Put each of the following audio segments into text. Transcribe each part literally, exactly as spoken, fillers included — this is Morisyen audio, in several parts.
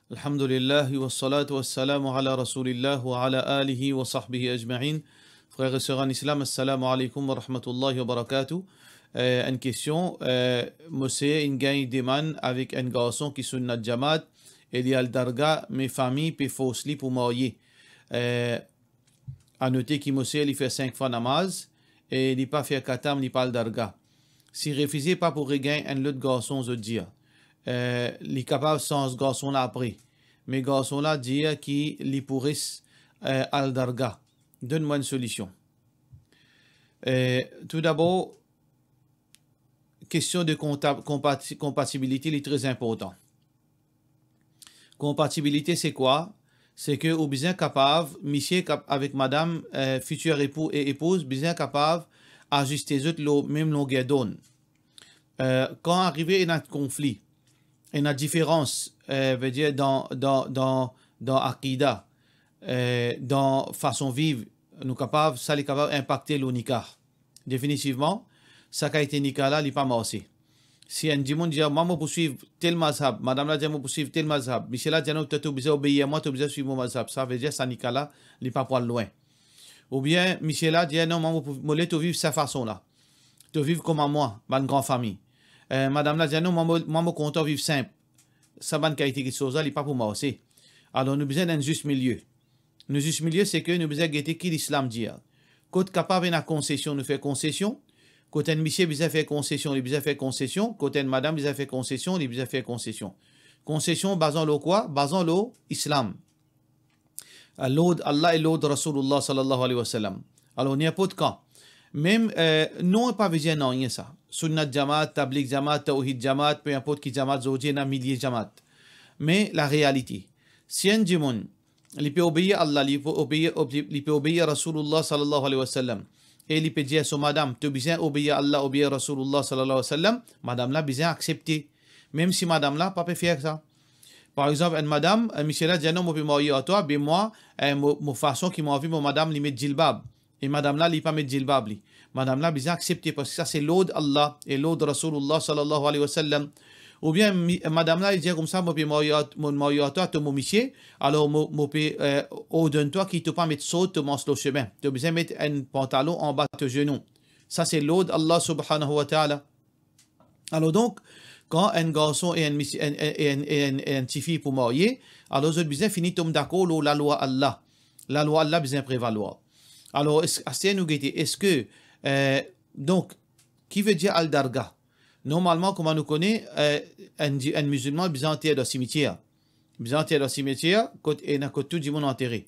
Alhamdulillah, wassalatu wassalamu ala Rasoulillah wa ala alihi wa sahbihi ajmain. Frer e ser an Islam, assalamu alaikum wa rahmatullahi wa barakatuh. Eh, enn kestion, eh, mo ser inn gagn demann avek enn garson ki sunnat jamaat, e li al darga, me fami pe fors li pou marye. Eh, a note ki mo ser li fer sink fwa namaz, e li pa fer katam, li pa al darga. Si refize, pa pou regagn enn lot garson, zot dir. Eh, li kapav sanz garson la apre. Me garson la dir ki li pou res, eh, al darga. Donn mwa enn solision. Eh, toudabor, kestion de konta-, konpati-, konpatibilite, li tre inportan. Konpatibilite, se kwa? Se ke ou bizin kapav, misie kap-, avek madam, eh, fitir epou e epouz, bizin kapav aziste zot lor mem longer donn. Eh, kan arive ena konfli, ena diferans, eh, vedir dan, dan, dan, dan akida, eh, dan fason viv, nou kapav, sa li kapav inpakte lor nikah. Definitivman, sa kalite nikah la, li pa marse. Si enn dimoun dir, "Mwa, mo pou swiv tel mazhab," madam la dir, "Mo pou swiv tel mazhab," misie la dir, "Non, to, to bizin obeir mwa, to bizin swiv mo mazhab," sa vedir sa nikah la, li pa pou al lwin. Oubien misie la dir, "Non, mwa, mo pou, mo le to viv sa fason la. To viv kouma mwa, bann gran fami." Eh, madam la dir, "Non, mwa, mo, mwa, mo kontan viv sinp." Sa bann kalite kiksoz la, li pa pou marse. Alor, nou bizin enn zis milie. Nou zis milie, se ke nou bizin gete ki Lislam dir. Kot kapav ena konsesion, nou fer konsesion. Kot enn misie bizin fer konsesion, li bizin fer konsesion. Kot enn madam bizin fer konsesion, li bizin fer konsesion. Konsesion bazan lor kwa? Bazan lor Islam. Eh, lord Allah e lord Rasoulillah sallallahu alayhi wa sallam. Alor, ninport kan. Mem, eh, non pa vedir nanye sa. Sunnat jamaat, tablig jamaat, tawhid jamaat, pe inport ki jamaat, zordi ena milie jamaat. Me larealite, si enn dimoun, li pe obeir Allah, li pe obeir, obe-, li pe obeir Rasoulillah sallallahu alayhi wa sallam, e li pe dir so madam, "To bizin obeir Allah, obeir Rasoulillah sallallahu alayhi wa sallam," madam la bizin aksepte. Mem si madam la pa pe fer sa. Par exanp, enn madam, eh, misie la dir, "Non, mo pe marye ar twa, be mwa, eh, mo, mo fason ki mo anvi mo madam li met jilbab." E madam la, li pa met jilbab li. Madam la bizin aksepte, parski sa se lord Allah e lord Rasoulillah sallallahu alayhi wa sallam. Oubien mi-, madam la, li dir koumsa, "Mo pe marye ar, mo marye ar twa, to mo misie, alor mo, mo pe, eh, ordonn twa ki to pa met sort to mans lor sime. To bizin met enn pantalon anba to zenou." Sa se lord Allah subhanahu wa ta'ala. Alor donk, kan enn garson e enn misi-, enn, enn, e enn, e enn, e enn tifi pou marye, alor zot bizin fini tom dakor lor lalwa Allah. Lalwa Allah bizin prevalwar. Alor, es-, aster nou gete, eski, eh, donk, ki vedir al darga? Normalman, kouma nou kone, eh, enn di-, enn mizilman bizin anter dan simitier. Bizin anter dan simitier, kot ena, kot tou dimoun antere.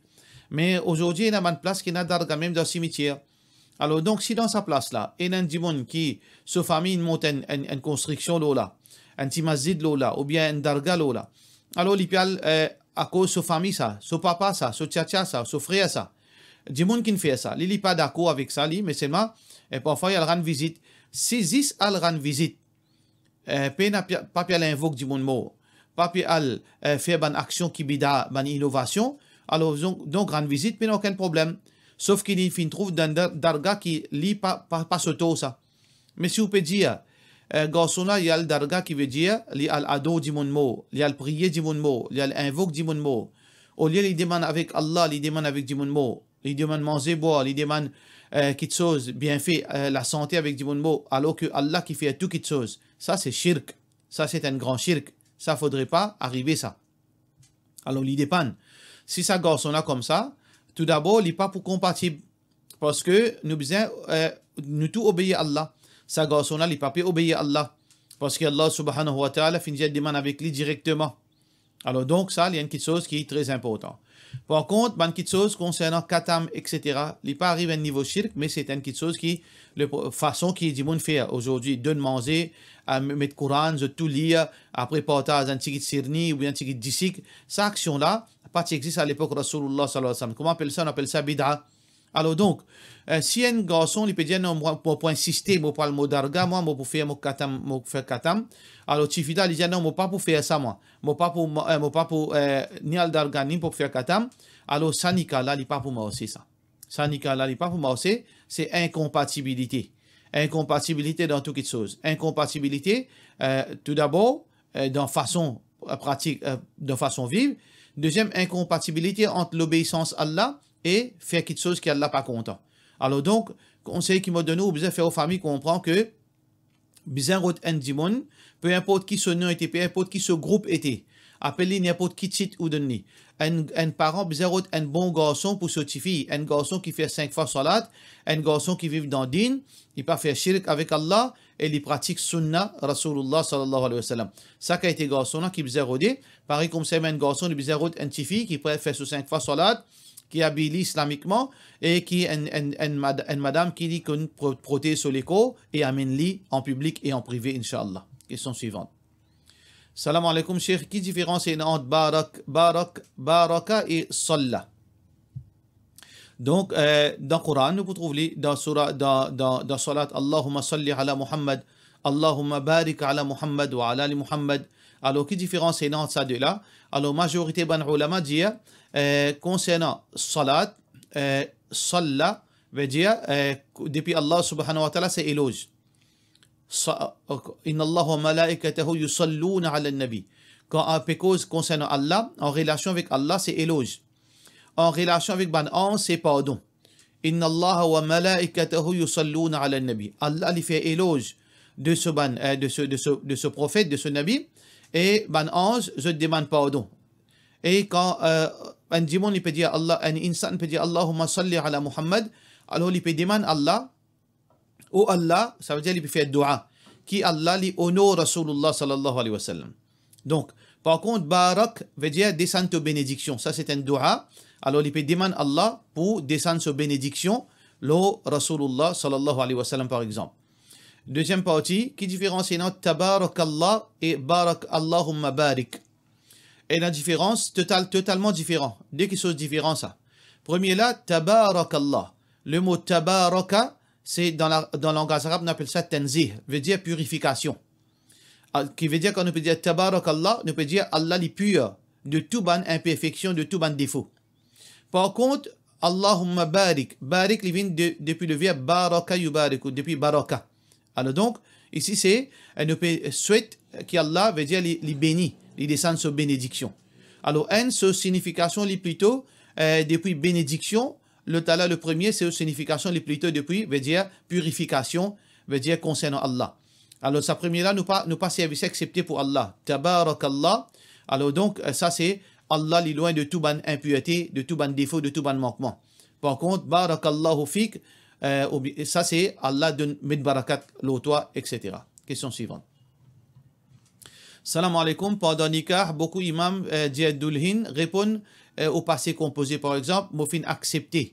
Me azordi, ena bann plas ki ena darga mem dan simitier. Alor donk, si dan sa plas la, ena enn dimoun ki so fami inn mont enn, enn, enn konstriksion lor la, enn ti masjid lor la, oubien enn darga lor la, alor li pe al, eh, akoz so fami sa, so papa sa, so tiatia sa, so frer sa, dimoun ki'nn fer sa, li, li pa dakor avek sa, li, me selman, eh, parfwa li al rann vizit. Si zis al rann vizit, eh, pena pi-, pa pe al invok dimoun mor, pa pe al, eh, fer bann aksion ki bida, bann inovasion, alor donk, donk rann vizit, pena okenn problem. Sof ki li finn trouv dan da-, darga ki li pa, pa, pa so tor sa. Me si ou pe dir, eh, garson la, li al darga, ki vedir, li al ador dimoun mor, li al priye dimoun mor, li al invok dimoun mor. Olie li demann avek Allah, li demann avek dimoun mor. Li demann manze, bwar, li demann, eh, kiksoz, bienfe, eh, lasante avek dimoun mor, alor ki Allah ki fer tou kiksoz. Sa se shirk. Sa se enn gran shirk. Sa fodre pa arive sa. Alor, li depann. Si sa garson la koumsa, toudabor, li pa pou konpatib. Parski nou bizin, eh, nou tou obeir Allah. Sa garson la, li pa pe obeir Allah. Parski Allah subhanahu wa ta'ala finn dir demann avek li direkteman. Alor donk, sa, li enn kiksoz ki tre inportan. Par kont, bann kiksoz konsernan katam, et cetera, li pa ariv enn nivo shirk, me se enn kiksoz ki, le, fason ki dimoun fer azordi, donn manze, a, met Koran, zot tou lir, apre partaz enn tigit sirni oubien enn tigit disik, sa aksion la, pa ti exist a lepok Rasoulillah sallallahu alayhi wa sallam. Kouma apel sa? Nou apel sa bid'a. Alor donk, eh, si enn garson, li pe dir, "Non, mwa, mo pou insiste, mo pou al mo darga, mwa, mo pou fer mo katam, mo pou fer katam." Alor tifi la, li dir, "Non, mo pa pou fer sa, mwa. Mo pa pou, mo, eh, mo pa pou, eh, ni al darga, ni mo pou fer katam." Alor sa nikah la, li pa pou marse sa. Sa nikah la, li pa pou marse, se inkonpatibilite. Inkonpatibilite dan tou kiksoz. Inkonpatibilite, eh, toudabor, eh, dan fason, pratik, eh, dan fason viv. Deziem, inkonpatibilite ant lobeisans Allah e fer kiksoz ki Allah pa kontan. Alor donk, konsey ki mo donn ou, ou bizin fer ou fami konpran ke bizin rod enn dimoun, pe inport ki so nom ete, pe inport ki so group ete, apel li ninport ki tit ou donn li. Enn, enn paran bizin rod enn bon garson pou so tifi, enn garson ki fer sink fwa salat, enn garson ki viv dan din, li pa fer shirk avek Allah e li pratik sunna Rasoulillah sallallahu alayhi wa sallam. Sa kalite garson la ki bizin rode, parey koumsa enn garson li bizin rod enn tifi ki pre fer so sink fwa salat, ki abiy li islamikman e ki enn, enn, enn mad-, enn madam ki li konn pro-, protez so lekor e amenn li an piblik e an prive, inshallah. Kestion swivan. Salam aleykoum, Sheikh, ki diferans ena ant barak, barak, baraka e salla? Donk, eh, dan Koran, nou pou trouv li dan soura, dan, dan, dan salat, Allahumma salli ala Muhammad, Allahumma barik ala Muhammad wa ala ali Muhammad. Alor, ki diferans ena ant sa de la? Alor, mazorite bann oulama dir, eh, konsernan salat, eh, salla, vedir, eh, depi Allah subhanahu wa ta'ala, se eloz. Sa, inna Allaha wa malaikatahu yusalluna ala nabi. Kan, eh, pe koz konsernan Allah, an relasion avek Allah, se eloz. An relasion avek bann anz, se pardon. Inna Allaha wa malaikatahu yusalluna ala nabi. Allah, li fer eloz de so bann, eh, de so, de so, de so profet, de so nabi, e bann anz, zot demann pardon. E kan, eh, enn dimoun, li pe dir Allah, enn insan pe dir, "Allahumma salli ala Muhammad", alor li pe demann Allah, "O Allah", sa vedir li pe fer doua, ki Allah li onor Rasoulillah sallallahu alayhi wa sallam. Donk, par kont, barak vedir desann to benediksion. Sa se enn doua. Alor, li pe demann Allah pou desann so benediksion lor Rasoulillah sallallahu alayhi wa sallam, par exanp. Deziem parti, ki diferans ena ant tabarakallah e barak, Allahumma barik? Ena diferans total, totalman diferan. De kiksoz diferan sa. Premie la, tabarakallah. Lemo tabaraka, se dan la, dan langaz arab, nou apel sa tanzih, vedir pirifikasion. Ah, ki vedir kan nou pe dir tabarakallah, nou pe dir Allah li pir de tou bann inperfeksion, de tou bann defo. Par kont, Allahumma barik, barik li vinn de, depi le verb baraka yubariku, depi baraka. Alor donk, isi se, eh, nou pe swet ki Allah, vedir li, li beni, li desann so benediksion. Alor, enn, so signifikasion li plito, eh, depi benediksion, lot la, le premie, so signifikasion li plito depi, vedir pirifikasion, vedir konsernan Allah. Alor, sa premie la, nou pa, nou pa servi sa exsepte pou Allah. Tabarakallah. Alor donk, eh, sa se Allah li lwin de tou bann inpirte, de tou bann defo, de tou bann mankman. Par kont, barakallahu fik, eh, oubi-, sa se Allah donn, met barakat lor twa, et cetera. Kestion swivan. Salam aleykoum, pandan nikah, boukou imam, eh, dir dulhin, reponn, eh, ou pase konpoze, par exanp, "Mo finn aksepte."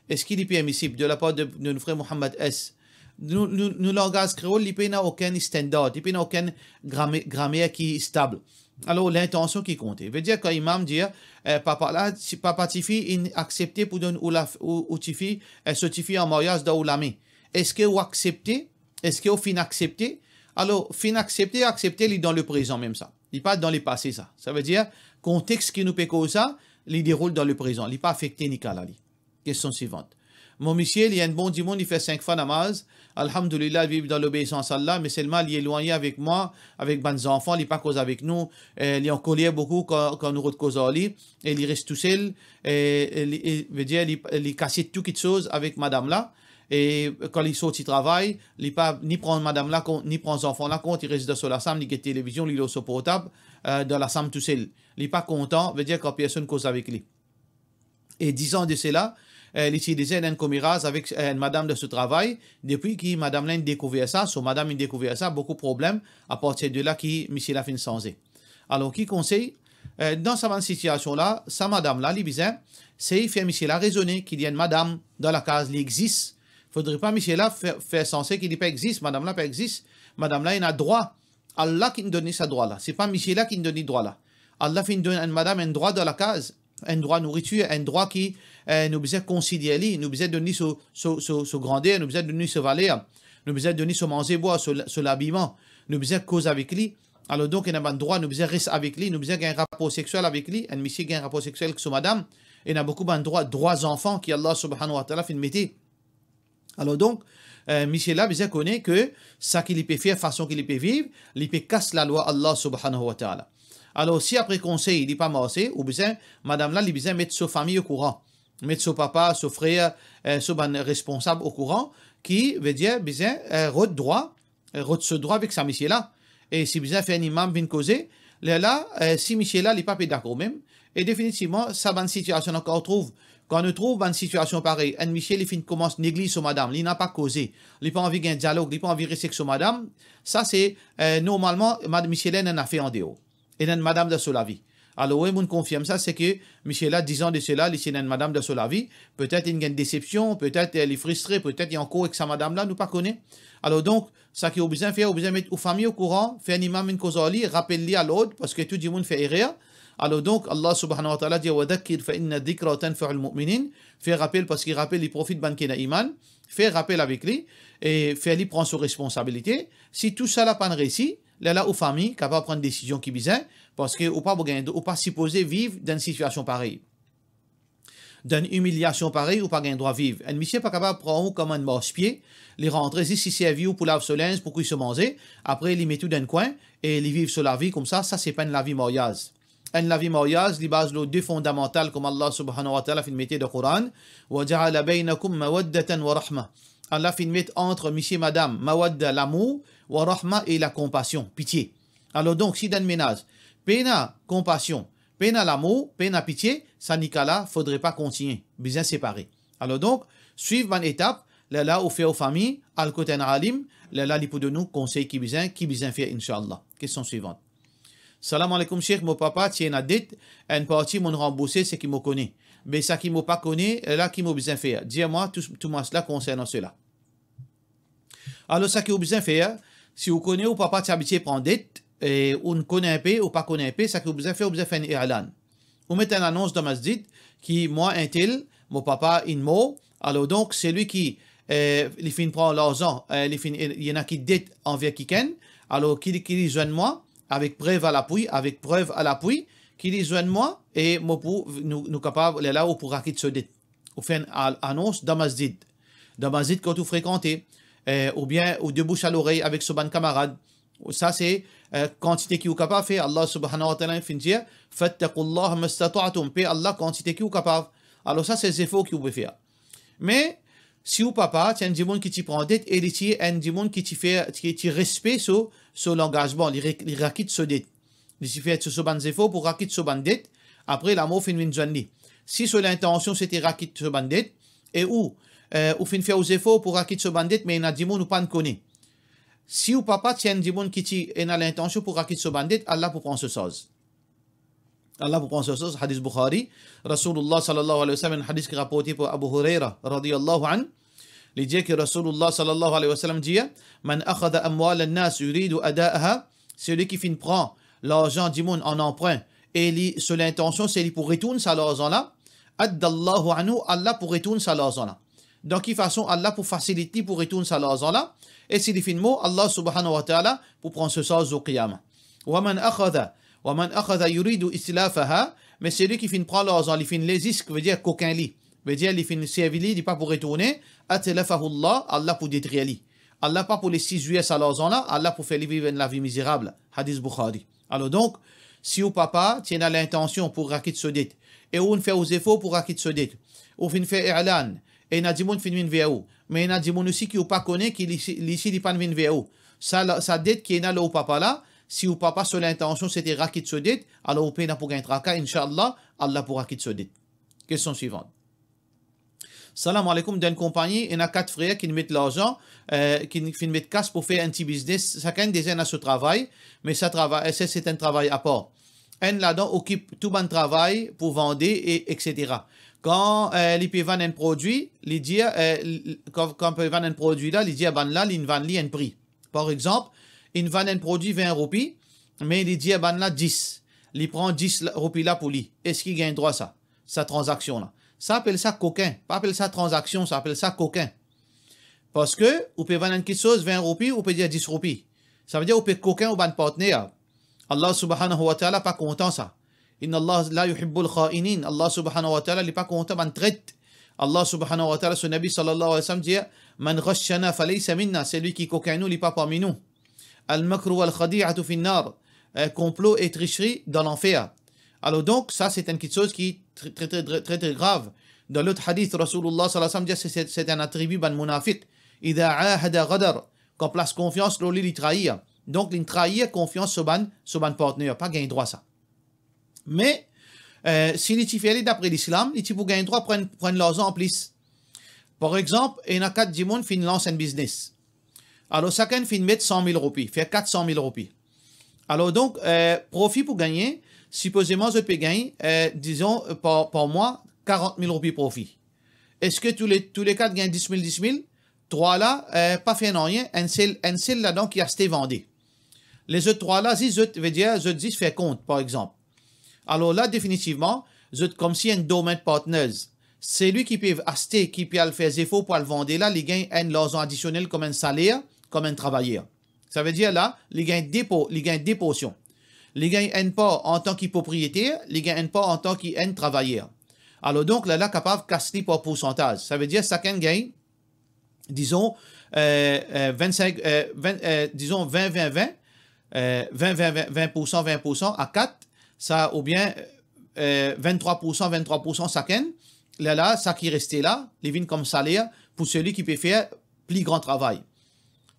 Eski li permisib? De lapar de, de nou frer Mohammad S. Nou, nou, nou langaz kreol, li pena okenn standard, li pena okenn grame-, gramer ki stab. Alor, lintansion ki konte. Vedir kan imam dir, eh, papa la, si papa tifi inn aksepte pou donn ou la, ou, ou tifi, eh, so tifi an maryaz dan ou lame. Eski ou aksepte? Eski ou finn aksepte? Alor, finn aksepte, aksepte, li dan le prezan mem sa. Li pa dan le pase sa. Sa vedir, kontex ki nou pe koz sa, li deroul dan le prezan. Li pa afekte nikah la li. Kestion swivan. Mo misie, li enn bon dimoun, li fer sink fwa namaz. Alhamdulillah, li viv dan lobeisans Allah, me selman li elwagne avek mwa, avek bann zanfan, li pa koz avek nou. Eh, li ankoler boukou kan, kan nou rod koz ar li, e li res tousel, e, e li, e, vedir li, li kasiet tou kiksoz avek madam la. E kan li sorti travay, li pa ni pran madam la kont, ni pran zanfan la kont, li res dan so lasam, li get televizion, li lor so portab, eh, dan lasam tousel. Li pa kontan, vedir kan personn koz avek li. E diz an de sela, eh, li ti deza ena enn komeraz avek, eh, enn madam dan so travay. Depi ki madam la inn dekouver sa, so madam inn dekouver sa, boukou problem, apartir de la ki misie la finn sanze. Alor, ki konsey? Eh, dan sa bann sitiasion la, sa madam la, li bizin sey fer misie la rezone ki li enn madam dan lakaz, li exis. Fodre pa misie la fer, fer sanse ki li pa exis, madam la pa exis. Madam la ena drwa. Allah ki'nn donn li sa drwa la. Se pa misie la ki'nn donn li drwa la. Allah finn donn enn madam enn drwa dan lakaz, enn drwa nouritir, enn drwa ki, eh, nou bizin konsider li, nou bizin donn li so, so, so, so grander, nou bizin donn li so valer, nou bizin donn li so manze bwar, so, so labiman, nou bizin koz avek li. Alor donk, ena bann drwa, nou bizin res avek li, nou bizin gagn rapor sexiel avek li, enn misie gagn rapor sexiel ek so madam, ena boukou bann drwa, drwa zanfan ki Allah subhanahu wa ta'ala finn mete. Alor donk, eh, misie la bizin kone ke sa ki li pe fer, fason ki li pe viv, li pe kas lalwa Allah subhanahu wa ta'ala. Alor, si apre konsey li pa marse, ou bizin, madam la, li bizin met so fami okouran. Met so papa, so frer, eh, so bann responsab okouran, ki vedir bizin, eh, rod drwa, eh, rod so drwa avek sa misie la. E si bizin fer enn imam vinn koze, lerla, eh, si misie la, li pa pe dakor mem, e definitivman, sa bann sitiasion ankor trouv. Kan nou trouv bann sitiasion parey, enn misie li finn koumans negliz so madam, li napa koze, li pa anvi gagn dialog, li pa anvi res ek so madam, sa se, eh, normalman, mad-, misie la ena enn afer andeor. Ena enn madam dan so lavi. Alor, wi, mo'nn konfirm sa, seki misie la, dizan de sela, li ti ena enn madam dan so lavi, petet inn gagn desepsion, petet, eh, li fristre, petet li ankor ek sa madam la, nou pa kone. Alor donk, seki ou bizin fer, ou bizin met ou fami okouran, fer enn imam vinn koz ar li, rapel li alord, parski tou dimoun fer erer. Alor donk, Allah subhanahu wa ta'ala dir, "Wa dhakkir fa inna dhikra tanfa'ul mu'minin." Fer rapel, parski rapel li profit bann ki ena iman. Fer rapel avek li, e fer li pran so responsabilite. Si tousala pa'nn resi, lerla ou fami kapav pran desizion ki bizin, parski ou pa pou gagn, ou pa sipoze viv dan enn sitiasion parey. Dan enn imiliasion parey, ou pa gagn drwa viv. Enn misie pa kapav pran ou kouma enn marspie, li rantre zis li servi ou pou lav so linz, pou kwi so manze, apre li met ou dan enn kwin, e li viv so lavi koumsa, sa se pa enn lavi maryaz. Enn lavi maryaz, li baz lor de fondamantal kouma Allah subhanahu wa ta'ala finn mete dan Koran, "Wa ja'ala baynakum mawaddatan wa rahma." Allah finn met ant misie madam, mawadda, lamour, wa rahma, e lakonpasion, pitie. Alor donk, si dan enn menaz, pena konpasion, pena lamour, pena pitie, sa nika la, fodre pa kontigne, bizin separe. Alor donk, swiv bann etap, lerla ou fer ou fami al kot enn alim, lerla li pou donn ou konsey ki bizin, ki bizin fer, inshallah. Kestion swivan. Salam aleykoum, Sheikh, mo papa ti ena det, enn parti mo'nn ranbourse seki mo kone. Be seki mo pa kone, lerla ki mo bizin fer? Dir mwa tou, tou mwa sela konsernan sela. Alor, seki ou bizin fer, si ou kone ou papa ti abitie pran det, e ou'nn kone inpe, ou pa kone inpe, seki ou bizin fer, ou bizin fer enn i'lan. Ou met enn anons dan masjid ki mwa intel, mo papa inn mor, alor donk, selwi ki, eh, li finn pran larzan, eh, li finn, li ena ki det anver kikenn, alor ki li, ki li zwenn mwa, avek prev a lapwi, avek prev a lapwi, ki li zwenn mwa, e mo pou, nou, nou kapav, lerla ou pou rakit so det. Ou fer enn al-, anons dan masjid. Dan masjid kot ou frekante, eh, oubien ou de bouche à l'oreille avek so bann kamarad. Sa se, eh, kantite ki ou kapav fer. Allah subhanahu wa ta'ala finn dir, "Fattaqullaha mastata'tum", pe Allah kantite ki ou kapav. Alor sa se zefor ki ou pe fer. Me, si ou papa ti enn dimoun ki ti pran det e li ti enn dimoun ki ti fer, ki ti respe so, so langazman, li re-, li rakit so det. Li ti fer so, so bann zefor pou rakit so bann det, apre lamor finn vinn zwenn li. Si so lintansion sete rakit so bann det, e ou, eh, ou finn fer ou zefor pou rakit so bann det, me ena dimoun ou pa'nn kone. Si ou papa ti enn dimoun ki ti ena lintansion pou rakit so bann det, Allah pou pran so sarz. Allah pou pran so sarz, hadis Bukhari, Rasoulullah sallallahu alayhi wa sallam, enn hadis ki raporte par Abu Hurayra, radiyallahu anhu, li dir ki Rasoulullah sallallahu alayhi wa sallam dir, "Man akhadha amwal an-nas yuridu ada'aha", selwi ki finn pran larzan dimoun an anprin, e li, so lintansion se li pou retourn sa larzan la, "addallahu anhu", Allah pou retourn sa larzan la. Dan ki fason Allah pou fasilit li pou retourn sa larzan la, e si li finn mor, Allah subhanahu wa ta'ala pou pran so sarz zour qiyama. "Wa man akhadha, wa man akhadha yuridu itlafaha", me selwi ki finn pran larzan, li finn les zis, ki vedir kokin li, vedir li finn servi li, li pa pou retourne, "atlafahu Allah", Allah pou detrir li. Allah pa pou les li zwir sa larzan la, Allah pou fer li viv enn lavi mizerab. Hadis Bukhari. Alor donk, si ou papa ti ena lintansion pou rakit so det, e ou'nn fer ou zefor pou rakit so det, ou finn fer i'lan, e ena dimoun finn vinn ver ou, me ena dimoun osi ki ou pa kone ki li, li si li pa'nn vinn ver ou, sa la, sa det ki ena lor ou papa la, si ou papa so lintansion sete rakit so det, alor ou pena pou gagn traka, inshallah, Allah pou rakit so det. Kestion swivan. Salam aleykoum, dan enn konpagni, ena kat frer ki'nn met larzan, eh, ki'nn, finn met kas pou fer enn ti biznes, sakenn deza ena so travay, me sa travay, eh, sa se enn travay apar. Enn ladan okip tou bann travay pou vande, e, etsetera. Kan, eh, li pe vann enn prodwi, li dir, eh, l-, l-, kan, kan pe vann enn prodwi la, li dir bannla, li'nn vann li enn pri. Par exanp, inn vann enn prodwi vin roupi, me li dir bannla dis. Li pran dis la, roupi la pou li. Eski gagn drwa sa, sa tranzaksion la? Sa apel sa kokin. Pa apel sa tranzaksion, sa apel sa kokin. Parski ou pe vann enn kiksoz vin roupi, ou pe dir dis roupi. Savedir ou pe kokin ou bann partner. Allah subhanahu wa ta'ala pa kontan sa. Inna Allah la yuhibbul kha'inin. Allah subhanahu wa ta'ala, li pa kontan bann tret. Allah subhanahu wa ta'ala, so Nabi sallallahu alayhi wa sallam dir, "Man ghashana falaysa minna", selwi ki kokin nou, li pa parmi nou. "Al makru wal khadi'atu fin nar", eh, konplo e trishri dan lanfer. Alor donk, sa se enn kiksoz ki tre, tre, tre, tre, tre, tre grav. Dan lot hadith, Rasoulullah sallallahu alayhi wa sallam dir, se, se, se enn atribi bann mounafik. Idha ahada ghadar. Kan plas konfians lor li, li trair. Donk, li trair konfians so bann, so bann partner. Pa gagn drwa sa. Me, eh, si li ti fer li dapre Lislam, li ti pou gagn drwa pran, pran larzan anplis. Par exanp, ena kat dimoun finn lans enn biznes. Alor, sakenn finn met san mil roupi, fer kat san mil roupi. Alor donk, eh, profi pou gagne, sipozeman zot pe gagn, eh, dizon, eh, par, par mwa, karant mil roupi profi. Eski toule, toule kat gagn dis mil, dis mil? Trwa la, eh, pa fer nanye, enn sel, enn sel ladan ki aste vande. Lezot trwa la, zis zot, vedir, zot zis fer kont, par exanp. Alor la, definitivman, zot koumsi enn dormant partners. Selwi ki pe aste, ki pe al fer zefor pou al vande la, li gagn enn larzan adisionel kouma enn saler, kouma enn travayer. Savedir la, li gagn de por-, li gagn de porsion. Li gagn enn par antan ki propriyeter, li gagn enn par antan ki enn travayer. Alor donk, la, la kapav kas li par poursantaz. Savedir sakenn gagn, dizon, eh, eh, vinn-sink, eh, vinn, eh, dizon vinn, vinn, vinn, eh, vinn, vinn, vinn, vinn poursan, vinn poursan a kat, sa, oubien, eh, vinn-trwa poursan, vinn-trwa poursan sakenn, lerla, sa ki reste la, li vinn kouma saler pou selwi ki pe fer pli gran travay.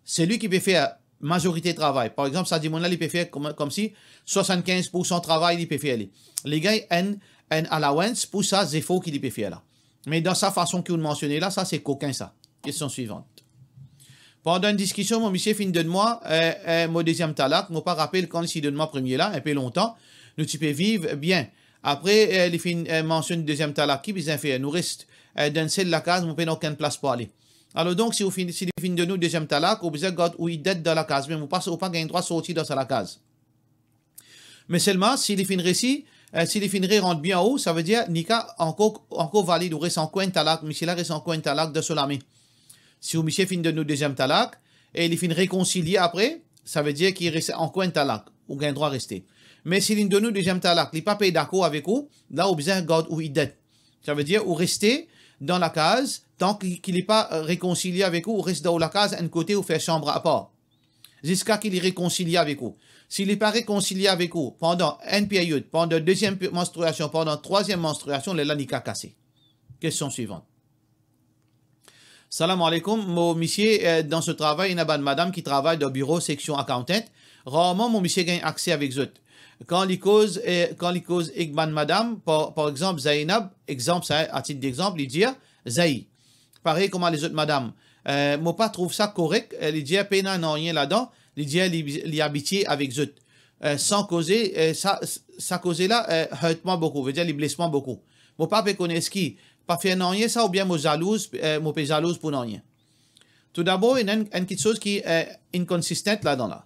Selwi ki pe fer mazorite travay. Par exanp, sa dimoun la, li pe fer kouma, koumsi swasannkinz poursan travay li pe fer li. Li gagn enn, enn allowance pou sa zefor ki li pe fer la. Me dan sa fason ki ou'nn mansione la, sa se kokin sa. Kestion swivan. Pandan enn diskision, mo misie finn donn mwa, eh, eh, mo deziem talak, mo pa rapel kan li ti donn mwa premie la, enpe lontan, nou ti pe viv bien. Apre, eh, li finn, eh, mansionn deziem talak, ki bizin fer? Nou res, eh, dan enn sel lakaz, mo pena okenn plas pou ale. Alor donk, si ou finn, si li finn donn ou deziem talak, ou bizin gard ou iddat dan lakaz mem, ou pa, ou pa gagn drwa sorti dan sa lakaz. Me selman, si li finn resi, eh, si li finn rerant bien ou, savedir nika ankor, ankor valid, ou res ankor enn talak, misie la res ankor enn talak dan so lame. Si ou misie finn donn ou deziem talak, e li finn rekonsilie apre, savedir ki res ankor enn talak, ou gagn drwa reste. Me si li donn ou deziem talak, li pa pe dakor avek ou, la ou bizin gard ou iddat. Savedir ou reste dan lakaz, tan ki, ki li pa, eh, rekonsilie avek ou, ou res dan ou lakaz, enn kote ou fer sanm apar. Ziska ki li rekonsilie avek ou. Si li pa rekonsilie avek ou pandan enn period, pandan deziem pe-, manstriasion, pandan trwaziem manstriasion, lerla nika kase. Kestion swivan. Salam aleykoum, mo misie, eh, dan so travay, ena bann madam ki travay dan biro seksion accountant. Rarman mo misie gagn akse avek zot. Kan li koz, eh, kan li koz ek bann madam, par, par exanp, Zainab, exanp sa, a tit d'exanp, li dir, Zai. Parey kouma lezot madam. Eh, mo pa trouv sa korek, eh, li dir pena nanye ladan, li dir li, li abitie avek zot. Eh, san koze, eh, sa, sa koze la, eh, hurt mwa boukou, vedir li bles mwa boukou. Mo pa pe kone eski pa fer nanye sa oubien mo zalouz, eh, mo pe zalouz pou nanye. Toudabor, ena enn, enn kiksoz ki, eh, inconsistent ladan la.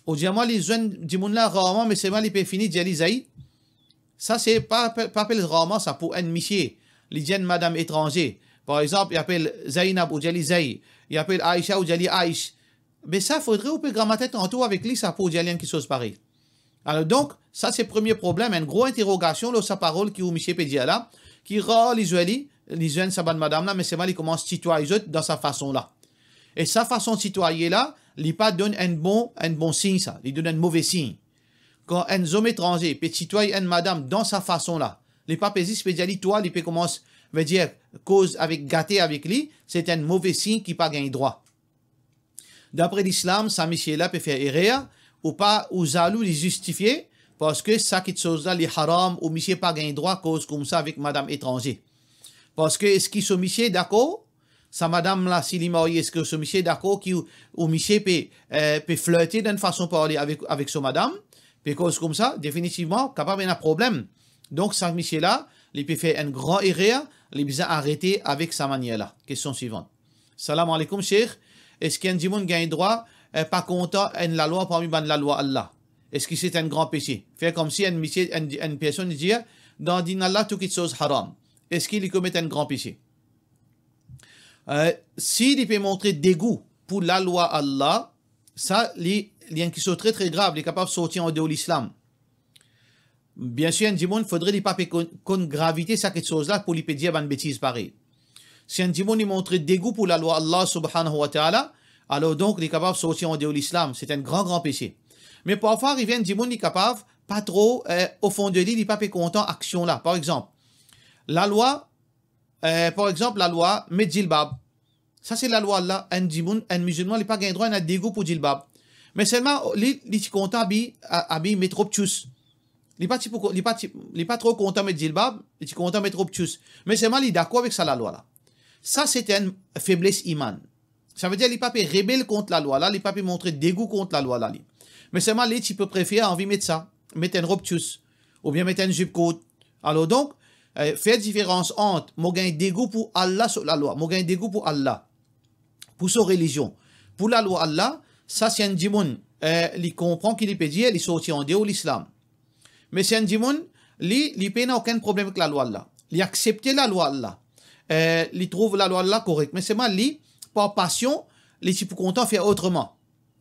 Ou dir mwa li zwenn dimoun la rarman, me selman li pe fini dir li Zai. Sa se pa, pa, pa apel rarman sa pou enn misie. Li dir enn madam etranze. Par exanp, li apel Zainab, ou dir li Zai. Li apel Aisha, ou dir li Aish. Be sa, fodre ou pe gramatet antour avek li sa pou dir li enn kiksoz parey. Alor donk, sa se premie problem, enn gro interogasion lor sa parol ki ou misie pe dir la, ki rar li zwenn li, li zwenn sa bann madam la, me selman li koumans titway zot dan sa fason la. E sa fason titwaye la, li pa donn enn bon, enn bon sign sa, li donn enn move sign. Kan enn zom etranze pe titway enn madam dan sa fason la, li pa pe zis pe dir li twa, li pe koumans, vedir, koz avek, gate avek li, se enn move sign ki pa gagn drwa. Dapre Lislam, sa misie la pe fer erer, ou pa, ou zalou, li zistifie, parski sa kiksoz la, li haram, ou misie pa gagn drwa koz koumsa avek madam etranze. Parski eski so misie dakor, sa madam la, si li marye, eski so misie dakor ki ou, ou misie pe, eh, pe flirte dan enn fason parle avek, avek so madam, pe koz koumsa, definitivman, kapav ena problem. Donk, sa misie la, li pe fer enn gran erer, li bizin arete avek sa manier la. Kestion swivan. Salam aleykoum, Sheikh. Eski enn dimoun gagn drwa, eh, pa kontan enn lalwa parmi bann lalwa Allah? Eski se enn gran pese? Fer koumsi enn misie, enn, enn personn dir, dan din Allah tou kiksoz haram. Eski li komet enn gran pese? Eh, si li pe montre degou pou lalwa Allah, sa li, li enn kiksoz tre, tre grav, li kapav sorti andeor Lislam. Biensir, enn dimoun, fodre li pa pe konn, konn gravite sa kiksoz la pou li pe dir bann betiz parey. Si enn dimoun li montre degou pou lalwa Allah subhanahu wa ta'ala, alor donk li kapav sorti andeor Lislam, se enn gran, gran pese. Me parfwa arive enn dimoun li kapav pa tro, eh, ofon de li, li pa pe kontan aksion la. Par exanp, lalwa, eh, par exanp, lalwa met zilbab. Sa se lalwa la, enn dimoun, enn mizilman, li pa gagn drwa, ena degou pou zilbab. Me selman, li, li ti kontan abiy, a-, abiy met rob tchous. Li pa ti pou ko-, li pa ti, li pa tro kontan met zilbab, li ti kontan met rob tchous. Me selman, li dakor avek sa lalwa la. Sa se enn febles iman. Savedir li pa pe rebel kont lalwa la, li pa pe montre degou kont lalwa la, li. Me selman, li ti pe prefer anvi met sa, met enn rob tchous, oubien met enn zip kourt. Alor donk, eh, fer diferans ant mo gagn degou pou Allah so lalwa, mo gagn degou pou Allah, pou so relizion, pou lalwa Allah, sa si enn dimoun, eh, li konpran ki li pe dir, li sorti andeor Lislam. Me si enn dimoun, li, li pena okenn problem ek lalwa Allah. Li aksepte lalwa Allah. Eh, li trouv lalwa Allah korek. Me selman li, par pasion, li ti pou kontan fer otreman.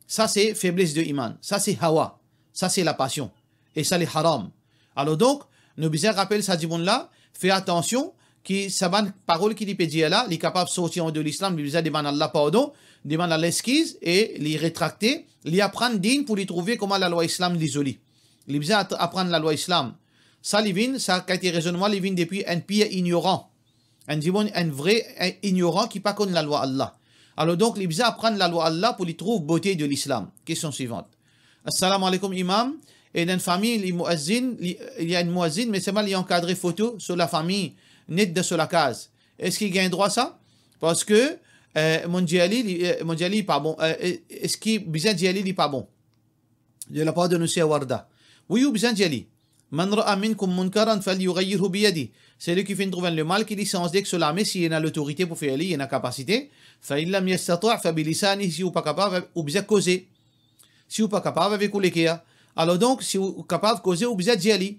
Sa se febles de iman. Sa se hawa. Sa se lapasion. E sa li haram. Alor donk, nou bizin rapel sa dimoun la, fer atansion ki sa bann parol ki li pe dir la, li kapav sorti andeor Lislam, li bizin demann Allah pardon, demann Allah leskiz e li retrakte, li aprann din pou li trouve kouma lalwa Islam li zoli. Li bizin at-, aprann lalwa Islam. Sa li vinn, sa kalite rezonnman li vinn depi enn pir ignoran. Enn dimoun, enn vre, enn ignoran ki pa konn lalwa Allah. Alor donk, li bizin aprann lalwa Allah pou li trouv bote de Lislam. Kestion swivant. Assalam alaikum, Imam. Ena enn fami, li muazzin, li, li enn muazzin, me selman li ankadre foto so lafami net dan so lakaz. Eski gagn drwa sa? Parski, eh, monn dir li, li, eh, monn dir li pa bon. Eh, eh, eski bizin dir li, li pa bon? De lapar de nou ser Warda. Wi, ou bizin dir li, "Man ra'a minkum munkaran falyughayyirhu biyadih." Seki finn trouv enn lemal, ki li sanz li ek so lame, si ena lotorite pou fer li, ena kapasite. Fa in lam yastati' fa bilisanihi, si ou pa kapav, ou bizin koze. Si ou pa kapav avek ou leker. Alor donk, si ou kapav koze, ou bizin dir li.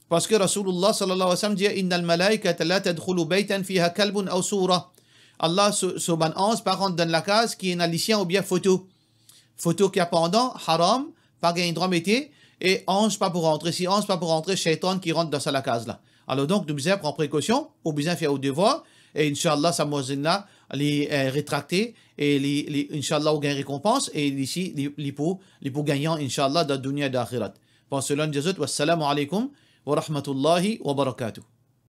Parski Rasoulillah sallallahu alayhi wa sallam dir, "Innal malaikata la tadkhulu baytan fiha kalbun aw sura." Allah, so, so bann anz pa rant dan lakaz ki ena lisien oubien foto. Foto ki apandan, haram, pa gagn drwa mete, e anz pa pou rantre. Si anz pa pou rantre, sheytan ki rant dan sa lakaz la. Alor donk, nou bizin pran prekosion, ou bizin fer ou devwar, e inshallah, sa muazzin la, li, eh, retrakte, e li, li, inshallah, ou gagn rekonpans, e li si, li, li pou, li pou gagnan, inshallah, dan dunya e dan akhirat. Pran swin zot, wassalamu alaikum wa rahmatullahi wa barakatuh.